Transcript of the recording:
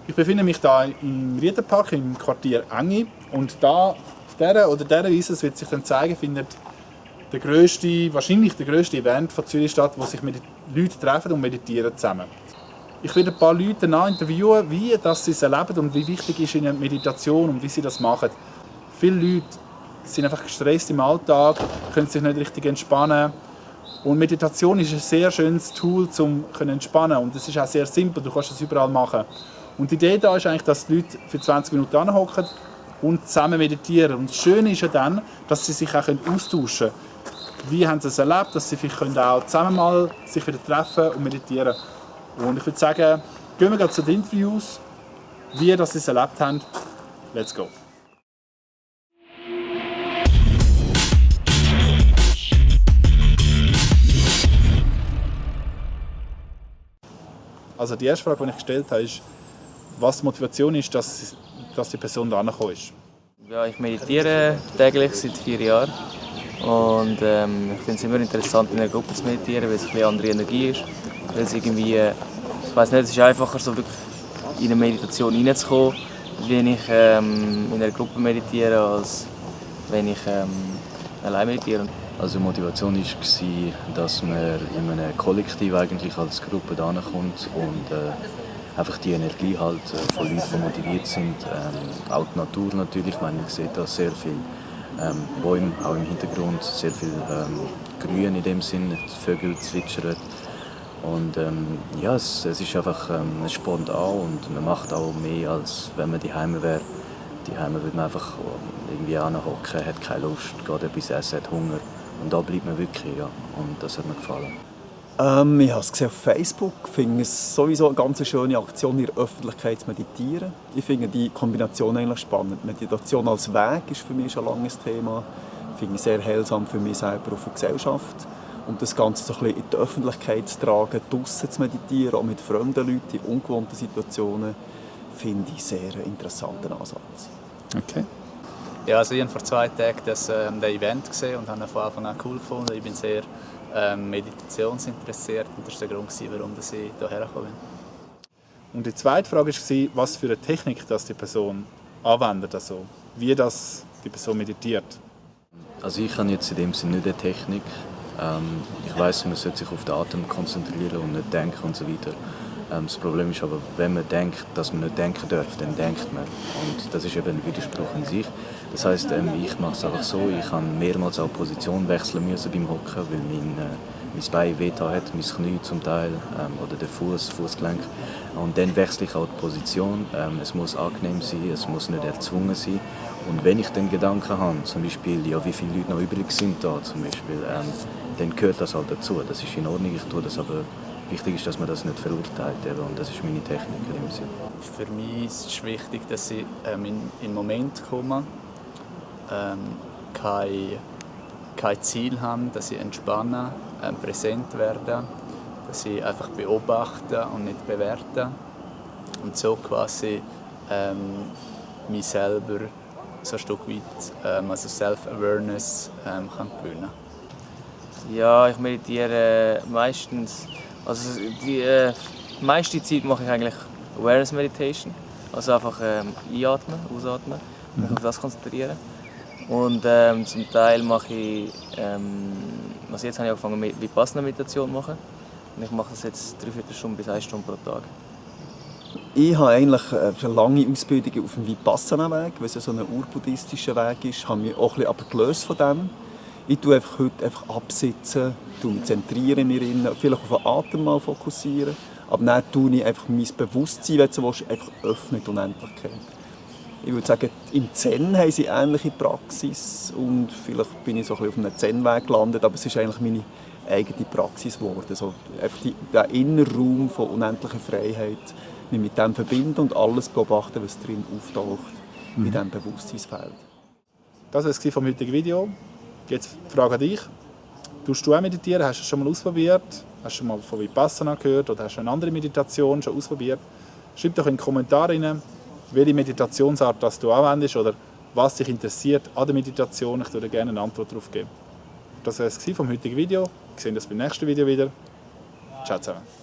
Ich befinde mich hier im Riedenpark im Quartier Engi und da, auf dieser Weise wird sich dann zeigen, findet wahrscheinlich der grösste Event von Zürich statt, wo sich Leute treffen und meditieren zusammen. Ich werde ein paar Leute danach interviewen, wie sie es erleben und wie wichtig ist ihnen Meditation und wie sie das machen. Viele Leute sind einfach gestresst im Alltag, können sich nicht richtig entspannen. Und Meditation ist ein sehr schönes Tool, um zu entspannen. Und es ist auch sehr simpel, du kannst es überall machen. Und die Idee da ist eigentlich, dass die Leute für 20 Minuten anhocken und zusammen meditieren. Und das Schöne ist ja dann, dass sie sich auch austauschen können. Wie haben sie es erlebt, dass sie vielleicht auch zusammen mal sich wieder treffen und meditieren. Und ich würde sagen, gehen wir zu den Interviews, wie sie es erlebt haben. Let's go! Also die erste Frage, die ich gestellt habe, ist, was die Motivation ist, dass die Person da angekommen ist. Ja, ich meditiere täglich seit 4 Jahren. Und ich finde es immer interessant, in einer Gruppe zu meditieren, weil es eine andere Energie ist. Weil es irgendwie, ich weiß nicht, es ist einfacher, so wirklich in eine Meditation reinzukommen, wenn ich in einer Gruppe meditiere, als wenn ich allein meditiere. Also die Motivation war, dass man in einem Kollektiv eigentlich als Gruppe da kommt und einfach die Energie halt von Leuten, die motiviert sind. Auch die Natur natürlich, ich meine, man sieht da sehr viele Bäume, auch im Hintergrund, sehr viel Grün in dem Sinn, die Vögel zwitschern. Und ja, es ist einfach spontan und man macht auch mehr, als wenn man daheim wäre. Daheim würde man einfach irgendwie anhocken, hat keine Lust, geht etwas essen, hat Hunger. Und da bleibt man wirklich, ja. Und das hat mir gefallen. Ich habe es gesehen auf Facebook. Ich finde es sowieso eine ganz schöne Aktion, in der Öffentlichkeit zu meditieren. Ich finde die Kombination eigentlich spannend. Meditation als Weg ist für mich schon ein langes Thema. Ich finde es sehr heilsam für mich selber und für die Gesellschaft. Und das Ganze so ein bisschen in die Öffentlichkeit zu tragen, draussen zu meditieren, auch mit fremden Leuten in ungewohnten Situationen, finde ich einen sehr interessanten Ansatz. Okay. Ja, also ich habe vor 2 Tagen das Event gesehen und habe es von Anfang an cool gefunden. Ich bin sehr meditationsinteressiert und das war der Grund, warum ich hierher gekommen bin. Und die zweite Frage war, was für eine Technik die Person anwendet, also wie die Person meditiert. Also ich habe jetzt in dem Sinne nicht eine Technik. Ich weiss, man sollte sich auf den Atem konzentrieren und nicht denken und so weiter. Das Problem ist aber, wenn man denkt, dass man nicht denken darf, dann denkt man. Und das ist eben ein Widerspruch in sich. Das heisst, ich mache es einfach so, ich habe mehrmals auch Position wechseln müssen beim Hocken, weil mein Bein wehgetan hat, mein Knie zum Teil oder der Fußgelenk. Und dann wechsle ich auch die Position. Es muss angenehm sein, es muss nicht erzwungen sein. Und wenn ich dann Gedanken habe, zum Beispiel, ja, wie viele Leute noch übrig sind da, zum Beispiel, dann gehört das halt dazu. Das ist in Ordnung, ich tue das, aber wichtig ist, dass man das nicht verurteilt. Und das ist meine Technik in dem Sinne. Für mich ist es wichtig, dass ich in den Moment komme, kein Ziel habe, dass ich entspanne, präsent werde, dass ich einfach beobachte und nicht bewerte und so quasi mich selber so ein Stück weit also Self-Awareness kann gewinnen. Ja, ich meditiere meistens, also die meiste Zeit mache ich eigentlich Awareness Meditation, also einfach einatmen, ausatmen, mich auf das konzentrieren. Und zum Teil mache ich, also jetzt habe ich angefangen mit Vipassana-Meditation zu machen. Und ich mache das jetzt 3/4 Stunde bis 1 Stunde pro Tag. Ich habe eigentlich eine lange Ausbildung auf dem Vipassana-Weg, weil es so ein urbuddhistischer Weg ist. Ich habe mich auch ein bisschen abgelöst von dem. Ich tue heute einfach absitzen, mich zentrieren mir innen, vielleicht auf den Atem mal fokussieren. Aber dann tue ich einfach mein Bewusstsein, wenn du willst, einfach öffnen, die Unendlichkeit. Ich würde sagen, im Zen haben sie ähnliche Praxis und vielleicht bin ich so ein bisschen auf einem Zen-Weg gelandet, aber es ist eigentlich meine eigene Praxis geworden. So, einfach der innere Raum von unendlicher Freiheit, mich mit dem verbinden und alles beobachten, was drin auftaucht, in diesem Bewusstseinsfeld. Das war es vom heutigen Video. Jetzt die Frage an dich. Tust du auch meditieren? Hast du es schon mal ausprobiert? Hast du schon mal von Vipassana gehört oder hast du eine andere Meditation schon ausprobiert? Schreib doch in die Kommentare rein, welche Meditationsart du anwendest oder was dich interessiert an der Meditation. Ich würde dir gerne eine Antwort darauf geben. Das war es vom heutigen Video. Wir sehen uns beim nächsten Video wieder. Ciao zusammen.